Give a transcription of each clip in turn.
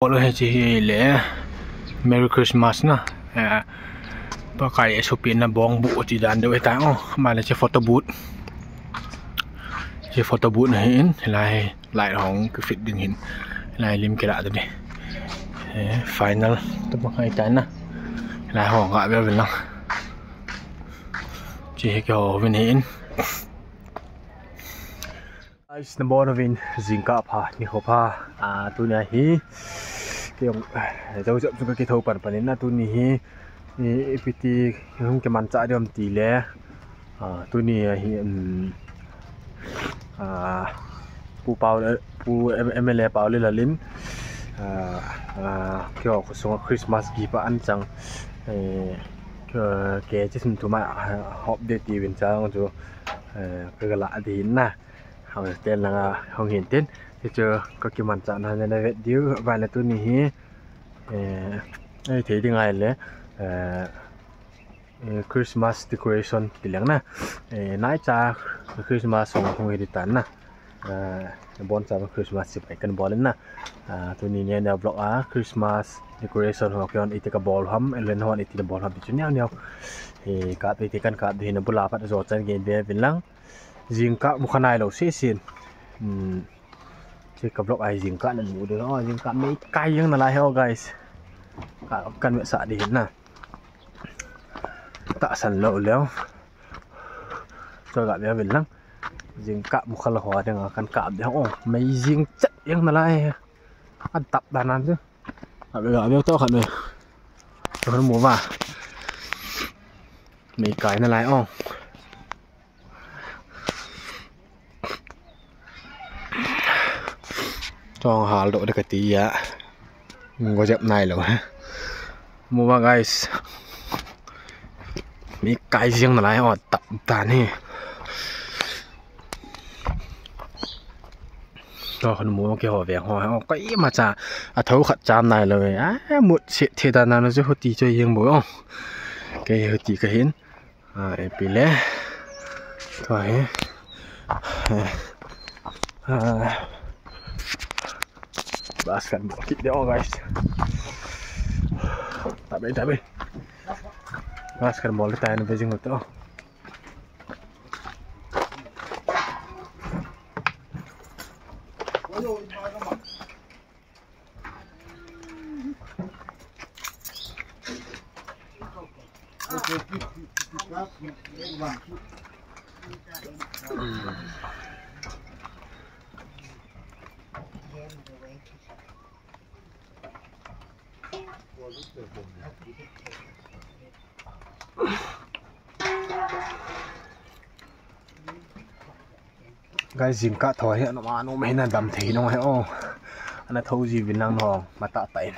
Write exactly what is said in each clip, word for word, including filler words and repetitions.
Lo hiche hi le Merry Christmas na. Eh, Pakai sopina bong bu ti dan deu ta o. Ama le hiche photo booth. Hiche photo booth na hin, lai, lai hung kifit ding hin. Lai lim kila de be. Eh, final. Tabang hai ta na. Lai hung ga be be lang. Hiche hi kihou vin hin. Guys, nabon uvin jingkah pha, nikho pha. Ah, tunia hi kei jong, eh, jong jong ka kithou pan pan in na tuni hi, i, ipi ti hung kimanchah diu ham ti le. Ah, tuni hi, um, ah, Pu Pau, Pu M-, M L A Pau Lelal in, ah, ah, keiho khosunga Christmas gift a an chang, eh, ke, ke chi sun tu ma, ah, hop de ti vin chang chu, eh, ka la di na. Hung ten langa hung hin tin. Hichu ka kimanchah na na vet diu. Vale tuni hi, eh, eh, thei ding ai le, eh, eh, Christmas decoration ti leng na. Eh, naicha Christmas hung hung hi di tan na. Eh, boncha Christmas chibai kan bol na. Ah, tuni ni na vlog a Christmas decoration ho keiho iti ka bol ham, elen ho iti ka bol ham ti chu neo neo. Eh, ka pe ti kan ka di na bula pat jo chan ge be vin lang. Jingkah mu kha nai lou se sin. Hmm. Hiche ka vlog a hi jingkah na mu de. Oh, jingkah mei kai jeng na lai ho, guys. Ka, kan meh sa di hin na. Tahsan lou leo. Cho ga be vin lang. Jingkah mu kha lou ho ding a kan kap de ho. Oh, mei jing chat jeng na lai. An tap dan an chu. Ga be, ga be to khat me. To khat mu va. Mei kai na lai o. Chong hal doh de kati a. Go jep nai lou. Mu va guys. Mei kai jeng na lai o tap ta ni. To khat mu keiho veng ho. O, koima cha. A tho khat cham nai lou e. A, mut se the dan na chu huti choi jeng bo. O. Kei huti ka hin. Ah, ipi le. Tua hi. Ah. Bas kan bol kit de o, guys. Tabe, tabe. Bas kan bol ta na bejing to. Guys, jingkah tho hi, anoma, anoma hi na dam thei nung hi, o. Ana tho ji vin lang nung, mata ta in.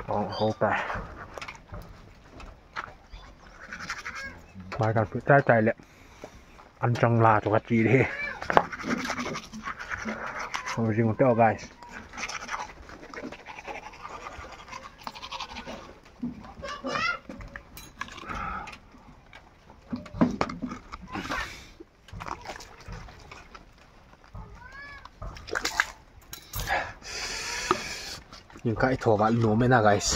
Hung, hung tai. Mai kan pu tai tai le. An chang la chu ka chi de. Hung jing teo, guys. Jingkah i tho val nom e na, guys.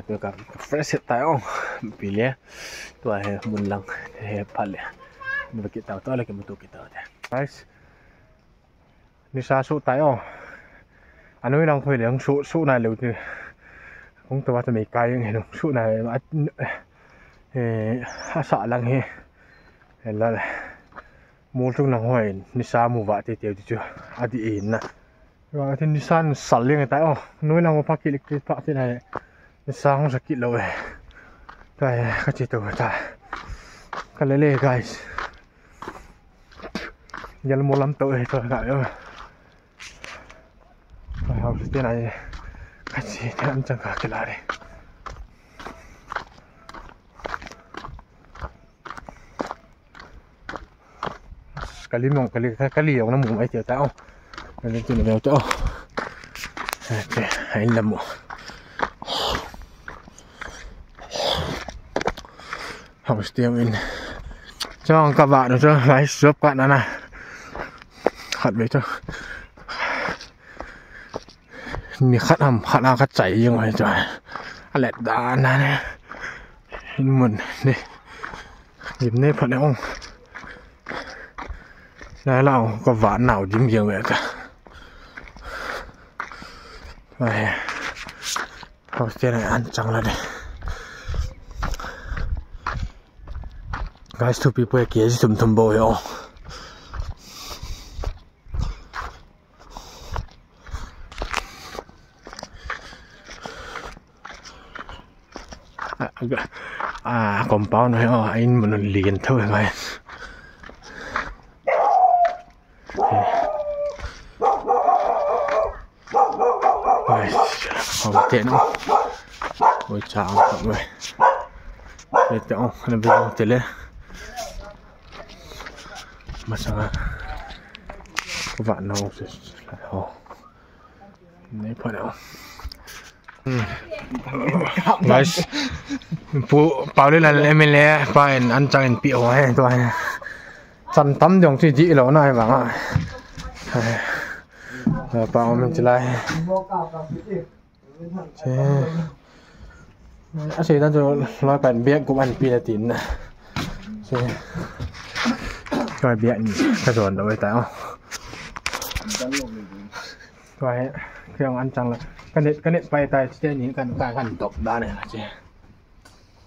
Tua ka fresh het tai o. Pi le. Tua hi mun lang hi pha le. Ni ba kit tau, tua le kimuto kit tau te. Guys. Nisa suh tai o. Anoi lang khoi le hung suh, suh nai lou ti. Kong tua ta mei kai jeng hi hung suh nai. A, eh, asa lang hi. He la le. Mol chung nang hoi, nisa mu va te te ti chu. Adi e na. Wa ti nisa sal jeng tai o. Noi lang pha kit le kit pha ti nai. Nisa hung sa kit lou e. Ka, ka che to ta. Ka le le, guys. Yal mo lam to e to ka yo. Ka hau se te na e. Ka che te an chang ka ke la re. Kali mong kali, kali jong na mu mai tia ta o. Kali tu na meu ta o. Ate, ai la mu. Hau stiam in. Chong ka ba no cho, lai sup ka na na. Khat ve cho. Ni khat ham, khat a ka chai jong ai cho. A let da na ne. In mun ni. Jim ne pha ne ong. Lai lau ka va nau dim jeng ve ta. Ai. Hostel an chang la de. Guys, thu pi poi ke ji thum thum bo yo. A, a, a compound hi, a in mun lien tho hi ngai. Oi, oi, te no. Oi, cha ang kap oi. Te te ong, na be te le. Masanga. Ko va no se. Ho. Nei pha deu. Hmm. Guys, Pu Paolienlal M L A pa in an chang in pi ho he to he. Chan tam jong chu di lo na he bang a. Pa um in chilai. Che. A sei dan chu loi pan biak kum an pi na tin na. Che. Loi biak ni ka jon lo ta. Tua hi, kei jong an chang la. Ka net, ka net pai tai, chute ni kan, ka kan dop dan e, che.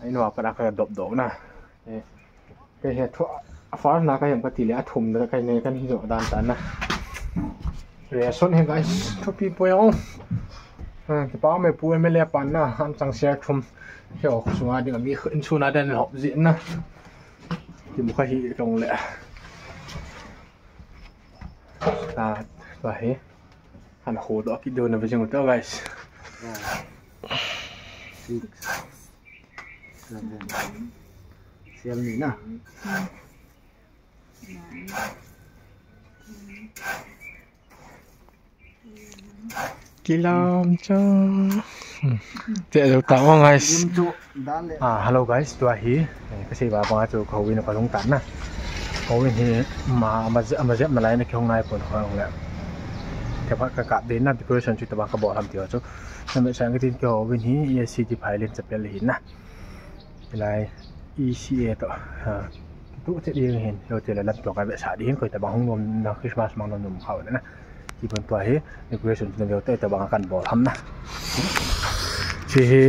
Ai no, pa ka dop dop na. Eh, kei hi thu, a first na ka hem ka ti le, a thum na ka ne, kan hi jo dan tan na. Reason hi guys, thupi poi o. Ha, kipa me pu M L A pan na, an chang share thum. Kei o, sunga ding, mi khun suna den hop ji na. Ki mu ka hi tong le. Ta, ta hi. Han ho do ki do na vejing to, guys. Six, seven. Sial ni na. Kilam cho. Te jo ta mo, guys. Lim chu dan le. Ah, hello guys, tua hi. Eh, ka sei ba ba chu ka houin ka lhung tan na. Ka houin hi ma, ma, ma jep na lai na kihong nai pon ka hung le. Te phat ka kap de na decoration chu ta ba ka bol ham ti chu. Na me sang ka tin ka houin hi E C D Phailen chapel hi na. Lai E C A to. Ha. Tu che ding hin. Yo te la lam to ka be sa ding hin koi ta ba hung nom na Christmas mang nom nom khau na. Ti pon tua hi decoration na veu te ta ba kan bol ham na. Che hi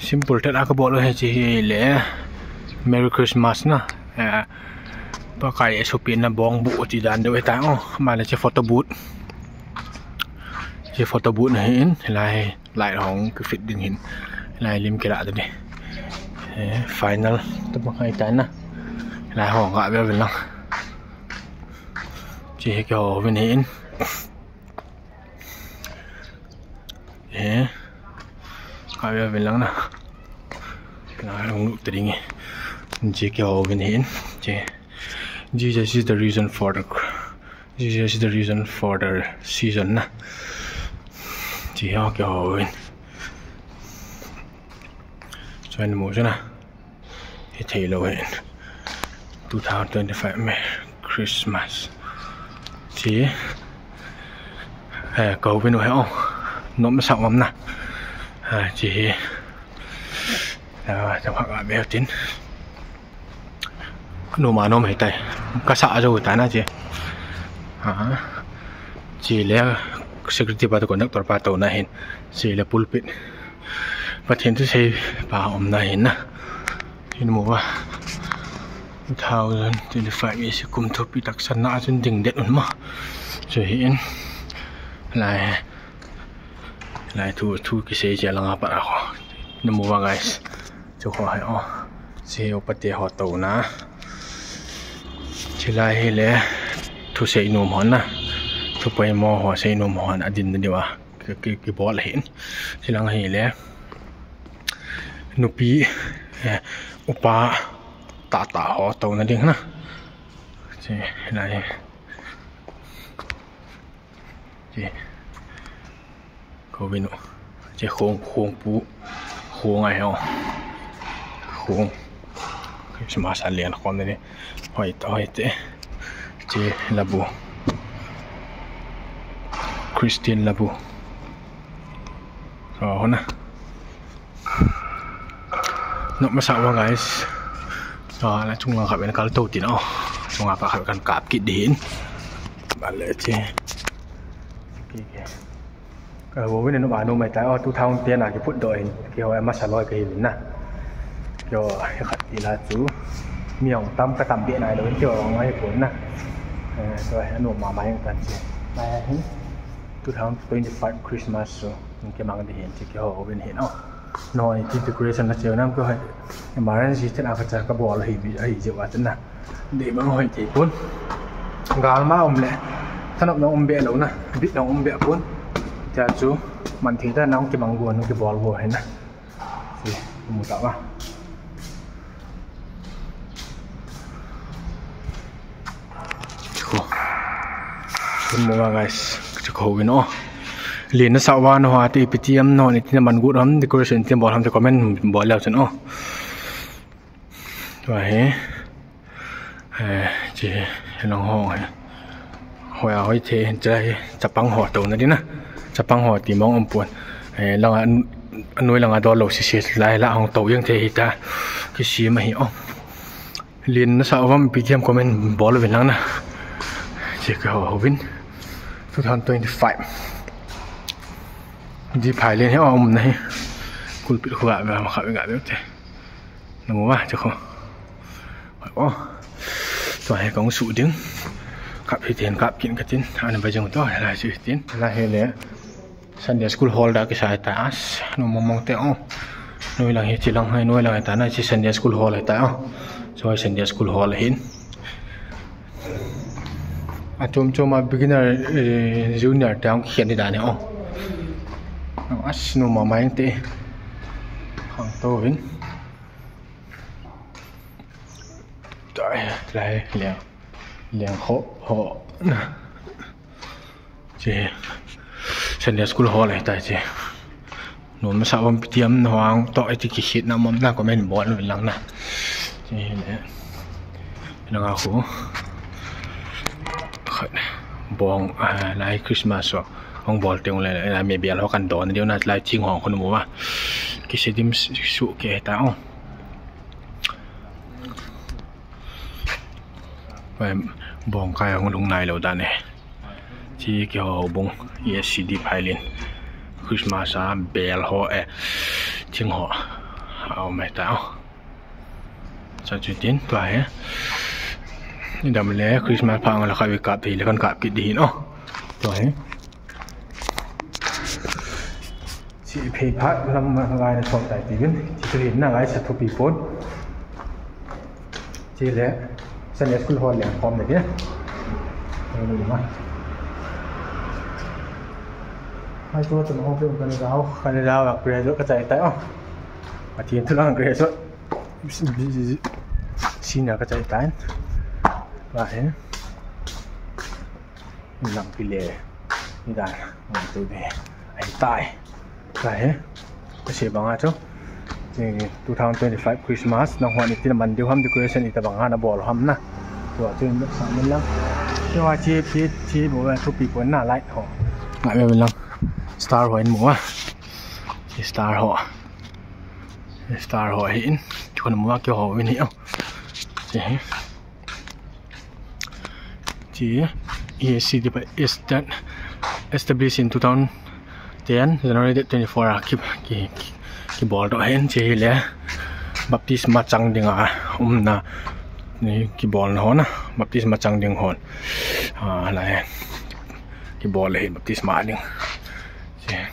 simple te la ka bol he che hi le Merry Christmas na. Eh, Pakai e supi na bong bu ti dan de ta o. Ma le che photo booth. Che photo booth na hin lai. Lai hong ki fit ding hin. Lai lim kila ta ni. Eh, final. Tu ma kai ta na. Lai hong ka be vin lang. Che hi kihou vin hin. Eh. Ka be vin lang na. Lai hong lu ta ding. Che kihou vin hin. Che. Jesus is the reason for the Jesus is the reason for the season na. Che hi kihou vin. Chuan mu chu na. Hi thei lo hin. Two thousand twenty-five Merry Christmas. Che. Eh, ka houin u he o. Nom sa om na. Ah, che hi. Ah, ta pha ka be tin. Numa nom hei tai. Ka sa jo ta na che. Ha. Che le security pa to conductor pa to na hin. Che le pulpit. Pathen thusei pa um na hin na. Hin mu va. Two thousand twenty-five hi kum thupi taksa na chun ding det un ma. Che hin. Lai. Lai thu, thu kisei che langa pa a ho. Namu uva guys. Chu ho hi o. Chu upa te ho touna. Chulai hi le thusei nom hon na. Thu poimo ho sei nom hon adinna diuva. Ki, ki, kibol ahin. Chulang hi le nupi, eh, upa tah tah ho touna ding na. Chulai hi. Che. Kou vin u. Che khong, khong pu. Khong ahi o. Khong. Christmas a len khom ni. Hoi ta, hoi te. Che labu. Christian labu. Ho na. Nom masa uva guys. Chule chunglang khat vin kal to tin o. Chunga pa khat kan kap kit ding hin. Bale che. Okay, okay. Ka ho vin nom a nom mai ta o, two thousand ten a kiphut doh hin. Keiho masa loi kahi vin na. Keiho hi khat ti la chu. Mi hung tam ka tam be nai lou hin keiho hung ahi pon na. Eh, so, nom mama jeng tan che. Nai hin. Two thousand twenty-five Christmas chu. Kei mang ding hin che keiho vin hin o. Noi, ti decoration na cheu nam ko hai. Emergency chen a ka cha ka bol hi bi, ahi jeh uva chen na. Dei bang hoi thei pon. Gal ma um le. Thanop na um be lou na. Bit na um be pon. Tia chu man thei ta nang kibang go, nang kibol go hai na. Che, mu ta ba. Chu ho. Chu ho mo guys. Chu ho vin o. Len nasa uva nangho a te ipi ti ham, nangho in iti naman got ham, decoration iti nabol ham, comment bol leu chun o. Tua hi. Eh, che, lang ho hi. Hoi a hoi thei, che hi, chapang ho touna ding na. Chapang ho ti mong um pon. Eh, langa, anoi langa dol lou sese lai la hung to jeng thei hi ta. Kisem ahi o. Len nasa uvam ipi ti ham comment bol uvin lang na. Che keiho ho vin. Two thousand twenty-five. Di phai len hi o um na hi. Kulpit khu ga ga ma kha ga ga te. Namu uva che ho. O. Tua hi kong su ding. Kap hi tin kap kin ka tin. Ana ba jeng to la su tin. La hi le. Sunday school hall da kisa ta as. Nom mong mong te o. Noi lang hi, chulang hi, noi lang hi ta na, chu Sunday school hall hi ta o. Chu Sunday school hall hin. A chom chom a beginner, eh, junior te hung kikhen ding dan hi o. As nom mama jeng te. Hung to vin. Tua, tua, leng, leng ho, ho. Che, Sunday school hall ahi tai che. Nom masa uvam ipi ti ham nangho a toh iti kikhen na um ham na comment bol uvin lang na. Che le. Langa khu. Khat. Bong, ah, lai Christmas ho. Hung bol teng le, la mi bial ho kan don diu na lai thing ho khu namu uva. Kise dim su, su ke ta o. Bong kai hung lhung nai lou dan e. Che keiho bung E S C D phai len. Christmas a bel ho e. Thing ho. Au mai ta o. Sa chu tin tua hi. Ni dam le Christmas pha nga la kha vi kap thei le kan kap kit ding hin o. Tua hi. Che phei phat lam ngai na chom tai ti vin. Che chu hin na ngai sa thupi pon. Che le Sunday school hall le khom le ke. Ni ma. Hai chu chu ho pe kan dau, kan dau a graduate ka chai tai o. Pathen thu lang graduate. Senior ka chai tai. Ba he. Lang pi le. Ni dan, ngai tu de. Ai tai. Ka he. Ka sei banga chu. Ni two thousand twenty-five Christmas, nangho in iti naman diu ham, decoration iti banga nabol ham na. Tua chu in sa min lang. Tua che, che, che, bo, thupi pon na light ho. Ngai min lang. Star ho in mu a. Star ho. Star ho hi in. Chu namu a keiho vin hi o. Che he. Che, E S C D pa estat-, established in two thousand ten, January date twenty-four a ki, ki, ki, kibol doh ahin, che hi le baptisma chang dinga umna, ni kibolna ho na, baptisma chang ding ho. Ah, lai kibol ahin baptisma ding. Che.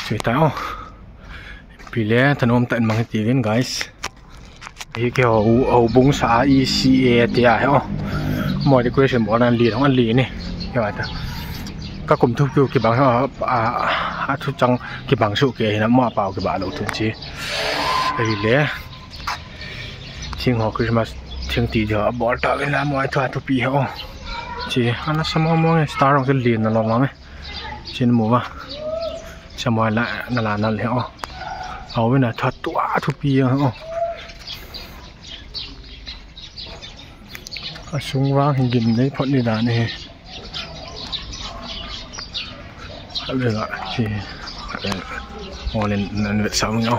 Che ta o. Pi le thanom tah in mang hiti uvin guys. Hi keiho, houbung sa a E C A tia hi o. Mo decoration bol nan li dong an li ni. Keiho ta. Ka kum thu keiho kibang hi o, a, a thu chang kibang su ke hi na mo pau kibah lou thu chi. Hi le. Thing ho Christmas thing ti jo bol ta uvin la mo thu a thupi hi o. Chi ana sa mo mo star rong se li na lo ma me. Chin mu va. Sa mo la na la na le o. Au na tha tua thupi o. A sung vang hin gim nei phot ni dan hi. A le la chi. A le. Olen nan ve sa mo.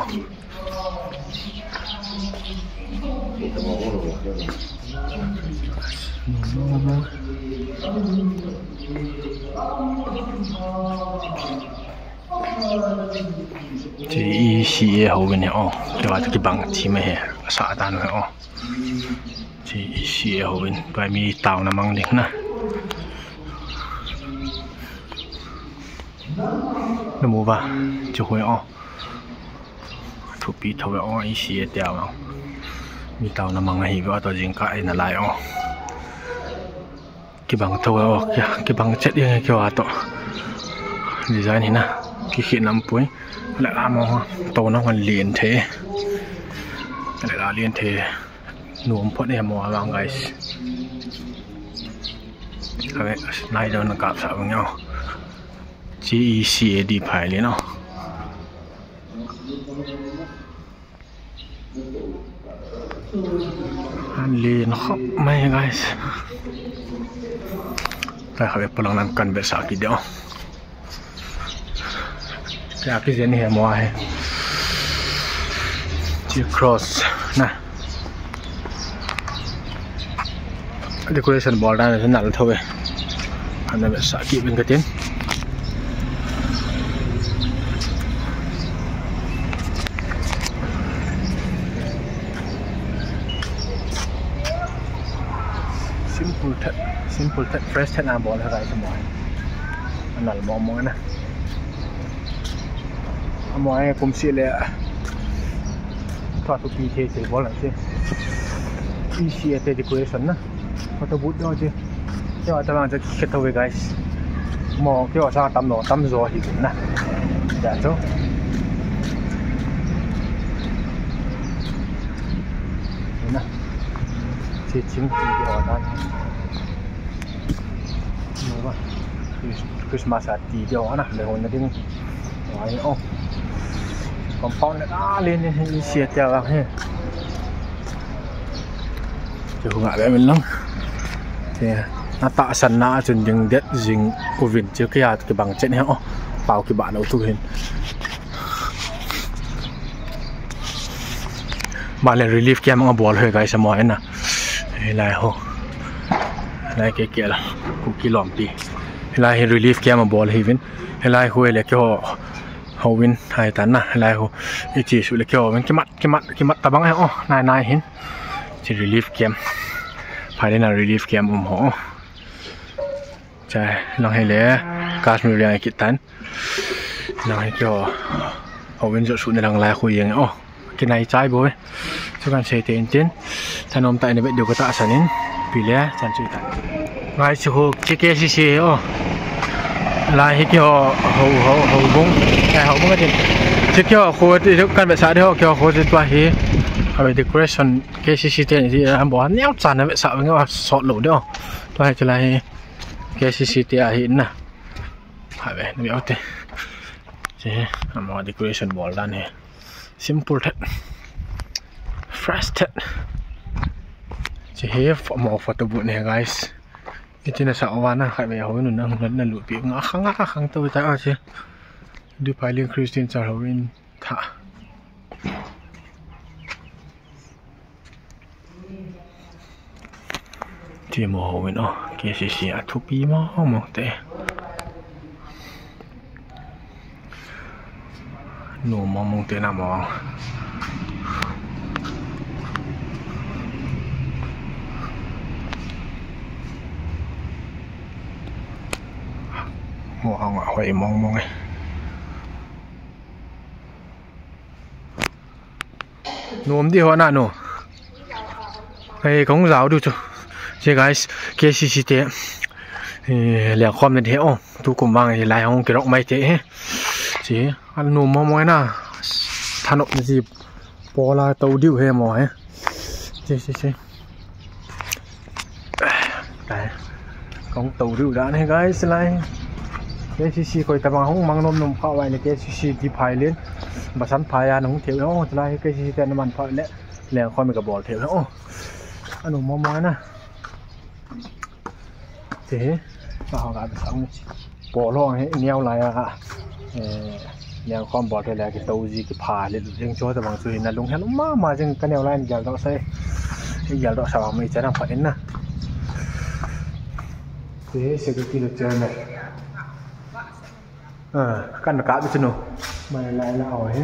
Chi E C A houbung hi o. Keiho ta kibang chi me hi. Sa dan hi o. Chi E C A houbung. Tua mi taona mang ding na. Na mu va. Chi hui o. Thupi tho ve o, E C A tia vang. Mi taona mang ahi ve o, to jingkah in a lai o. Kibang tho ve o, ki, kibang chet ding keiho a to. Design hi na, kikhih nam pui. Le la mo, to na hon lien the. Le la lien the. Nuam phot e mo a vang guys. Ka ve, nai don kap sa vang o. G E C A D phai le no. An lien khop mai guys. Tai kha ve polang nan kan ve sa ki deo. Kya ki jen hi mo a he. Chi cross na. Decoration bol dan a nal tho ve. Ana ve sa ki vin ka tin. Simple thet, simple thet, fresh thet na bol ha guys mo. Anal mo mo na. Amo ai kum si le. Tua tu pi the the bol na si. E C A te decoration na. Photo booth do si. Yo, ta lang si khe tho ve guys. Mo keo sa tam lo, tam jo hi na. Ja jo. Na. Si ching ti de o na. Mo ba. Christmas a ti de o na, le hon na ding. Ai o. Compound na le ni si te la he. Chu nga ve min lang. Te, na tahsan na chun ding det jing uvin chu kei a kibang chen he o. Pau kibah lou thu hin. Ba le relief camp a bol he guys mo na. He lai ho. Lai ke ke la. Ku kilom pi. He lai he relief camp a bol he vin. He lai ho le ke ho. Ho vin hai ta na. He lai ho. I chi su le ke ho vin kimat kimat kimat tabang he o. Nai nai hin. Chi relief camp. Phai le na relief camp um ho. Cha, lang hi le, Kashmir liang kit tan. Lang hi kyo, ho vin jo su ne lang lai khu yeng o. Kinai chai bo. Chu kan sei te in tin. Thanom ta in a bet diu ka tahsan in. Pi le, chan chu tan. Ngai chu ho, K K C C o. Lai hi kyo, ho, ho, houbung. Ngai houbung ka tin. Chu kyo, ho, kan bet sa de ho, kyo, ho, chu tua hi. A bet decoration, K C C te ni, an bo, neo chan a bet sa, neo sot lo de o. Tua hi chu lai hi. K C C te ahi na. Have, na ve te. Che, amo decoration bol dan he. Simple thet. Fresh thet. Che he, mo photo booth ne guys. Iti na sa wa na, have ho nu na, na, na lu pi nga khang nga khang to ta che. Du Pailing Christian Church ho in tha. Ti mo ho win o, K C C a thupi mo mo te. Nu mo mo te na mo. Mo hong a hoi mo mo nge. Nom di ho na no. Hei, kong jao du chu. Che guys, K C C te. Eh, lengkhom na di he o. Tukum vang hilai hung kirok mai te he. Che, a nom mo mo na. Thanop na ji. Pola tou diu he mo he. Che, che, che. Kong tou diu dan he guys lai. K C C koi tabang hung mang nom nom kha vai le K C C di phai len. Basan phai a hung theu o lai K C C te na man phai le. Lengkhom ka bol theu o. A nom mo mo na. Che he. Ka ho ga sa hung. Polo he neo lai a. Eh, lengkhom bol thei lai kitou ji kipha le jeng cho tabang chu hin a lunghel um mama jeng ka neo lai in gel doh sai. Gel doh sa mai chan a pha in na. Che he security le chairman. Ah, kan ka bi chu no. Mai lai la ho he.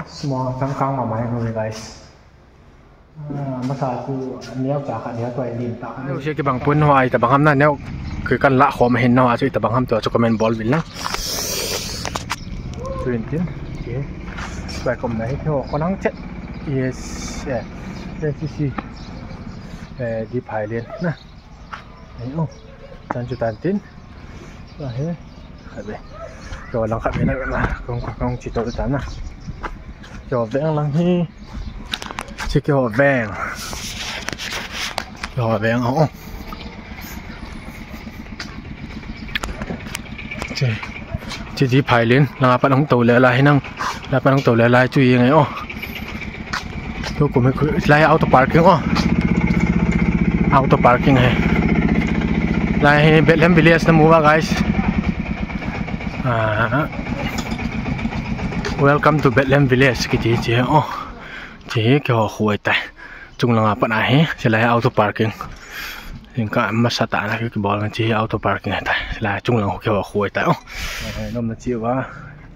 Small thang kang mama he guys. Ah, masa chu neo cha khat neo toi lim ta khat. Neo se kibang pun ho ai tabang ham na neo ke kan la khom hin na ho a chu tabang ham to chu comment bol vil na. Chu in tin. Okay. Bai kom na hi ho ko nang chet. Yes. Eh. Yes, yes, yes. Eh, di phai len na. Ai o. Chan chu tan tin. Ahe. Khabe. Keiho lang khabe na, na. Kong, kong, kong chi to ta na. Keiho veng lang hi. Chi keiho veng. Keiho veng o. Che. Che di phai len. Langa pat hung tou le lai hi nang. Langa pat hung tou le lai chu yeng ai o. Tukum hi khu, lai auto parking o. Auto parking he. Lai hi Bethlehem Village na mu va, guys. Ah. Welcome to Bethlehem Village kiti che o. Che hi keiho khu ahitai. Chung langa pat ahi, che lai auto parking. Jingkah masa tah na kibol nge che hi auto parking ahitai. Che lai chung lang khu keiho khu ahitai o. Eh, nom na che va,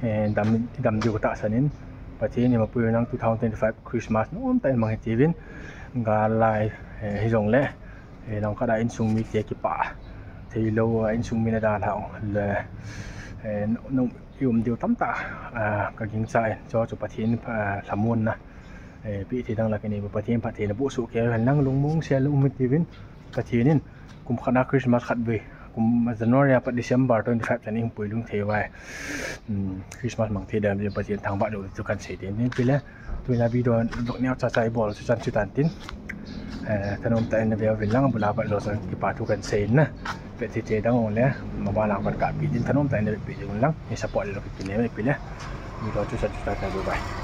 eh, dam, dam diu ka tahsan in. Pathen in mapui nang two thousand twenty-five Christmas nomtah in mang hitiuvin. Gal lai, eh, hijongle, eh, langkhat a insung mite kipah theilou, a insung mi na dalhau le, eh, no, no, i um diu tamtah, ah, ka gingchan, chu chu Pathen, ah, lhamonna, eh, peh thei dang la kinei uva Pathen phattheina boh soh kei hen lang lungmong sel um hitiuvin, Pathen in kum khat a Christmas khat vei, kum January a pat December twenty-five chan i hung puilhung thei uva, um, Christmas mang thei dam diu Pathen thangvah diu chu kan sei ding in pile. Tunia video vlog neo cha cha i bol chu chan chu tan tin. Eh, thanom tah in na ve uvin lang, abul a pat jong kipa thu kan sei in na. Peh thei thei dang ong le, mobile a kan kap pi din thanom tah in na ve pi ding lang. Ni support le lo ki ne me pile. Video chu chan chu tan tin, bye bye.